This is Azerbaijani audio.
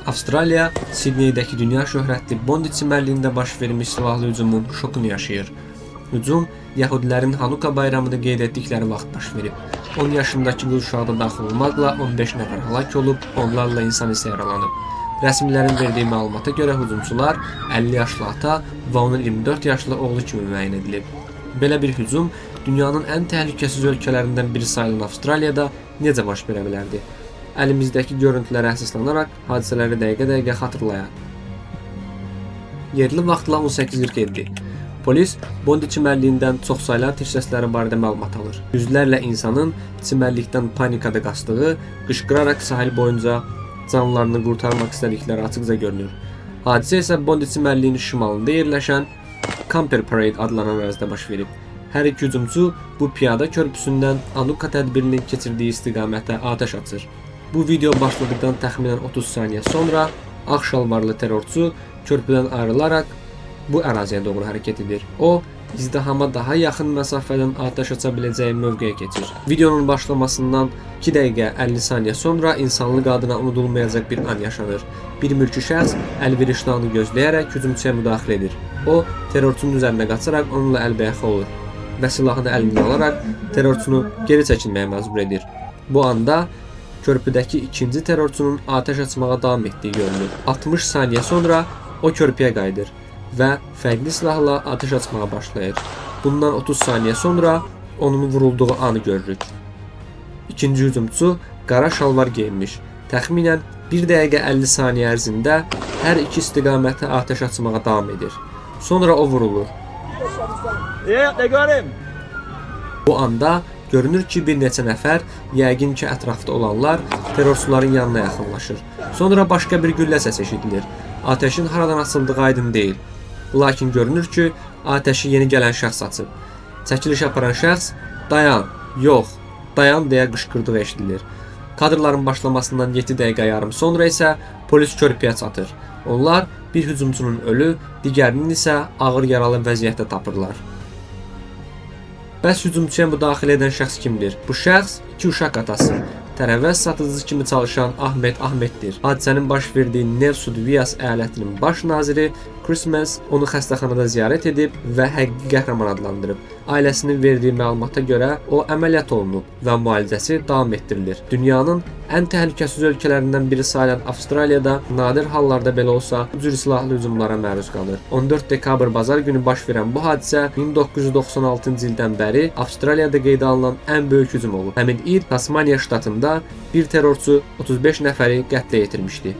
Avstraliya Sidneydəki dünya şöhrətli Bondi çimərliyində baş vermiş silahlı hücumun şokunu yaşayır. Hücum yəhudilərin Hanuka bayramını qeyd etdikləri vaxt baş verib. 10 yaşındakı qız uşağı da daxil olmaqla 15 nəfər həlak olub, onlarla insan isə yaralanıb. Rəsmilərin verdiyi məlumata görə hücumçular 50 yaşlı ata və onun 24 yaşlı oğlu kimi müəyyən edilib. Belə bir hücum dünyanın ən təhlükəsiz ölkələrindən biri sayılan Avstraliyada necə baş verə bilərdi? Əlimizdəki görüntülərə əsaslanaraq hadisələri dəqiqə-dəqiqə xatırlayaq. Yerli vaxtla 18:47. Polis Bondi çimərliyindən çoxsaylı atəş səsləri barədə məlumat alır. Yüzlərlə insanın çimərlikdən panikada qaçdığı, qışqıraraq sahil boyunca canlarını qurtarmaq istədikləri açıqca görünür. Hadisə isə Bondi çimərliyinin şimalında yerləşən Camper Parade adlanan ərazidə baş verib. Hər iki hücumçu bu piyada körpüsündən Anuka tədbirinin keçirdiyi istiqamətə atəş açır. Bu video başladıqdan təxminən 30 saniyə sonra ağ şalvarlı terrorçu körpüdən ayrılaraq bu əraziyə doğru hərəkət edir. O, izdihama daha yaxın məsafədən atəş aça biləcəyi mövqeyə keçir. Videonun başlamasından 2 dəqiqə 50 saniyə sonra insanlıq adına unudulmayacaq bir an yaşanır. Bir mülki şəxs əlverişli anı gözləyərək hücumçuya müdaxilə edir. O, terrorçunun üzərinə qaçaraq onunla əlbəyaxa olur və silahını əlindən alaraq terrorçunu geri çəkilməyə məcbur edir. Bu anda körpüdəki ikinci terrorçunun atəş açmağa davam etdiyi görünür. 60 saniyə sonra o körpüyə qayıdır və fərqli silahla atəş açmağa başlayır. Bundan 30 saniyə sonra onun vurulduğu anı görürük. İkinci hücumçu qara şalvar geyinmiş. Təxminən 1 dəqiqə 50 saniyə ərzində hər iki istiqamətə atəş açmağa davam edir. Sonra o vurulur. Yeah, they got him. Bu anda görünür ki, bir neçə nəfər, yəqin ki, ətrafda olanlar terrorçuların yanına yaxınlaşır. Sonra başqa bir güllə səsi eşidilir. Atəşin haradan açıldığı aydın deyil. Lakin görünür ki, atəşi yeni gələn şəxs açıb. Çəkiliş aparan şəxs "Dayan, yox, dayan" deyə qışqırdığı eşidilir. Kadrların başlamasından 7 dəqiqə yarım sonra isə polis körpüyə çatır. Onlar bir hücumçunun ölü, digərinin isə ağır yaralı vəziyyətdə tapırlar. Bəs hücumçuya müdaxilə edən şəxs kimdir? Bu şəxs iki uşaq atası, tərəvəz satıcısı kimi çalışan Ahmed Ahmeddir. Hadisənin baş verdiyi New South Wales əyalətinin baş naziri Chris Minns onu xəstəxanada ziyarət edib və həqiqi qəhrəman adlandırıb. Ailəsinin verdiyi məlumata görə o əməliyyat olunub və müalicəsi davam etdirilir. Dünyanın ən təhlükəsiz ölkələrindən biri sayılan Avstraliyada nadir hallarda belə olsa bu cür silahlı hücumlara məruz qalır. 14 dekabr bazar günü baş verən bu hadisə 1996-cı ildən bəri Avstraliyada qeydə alınan ən böyük hücum olub. Həmin il Tasmaniya ştatında bir terrorçu 35 nəfəri qətlə yetirmişdi.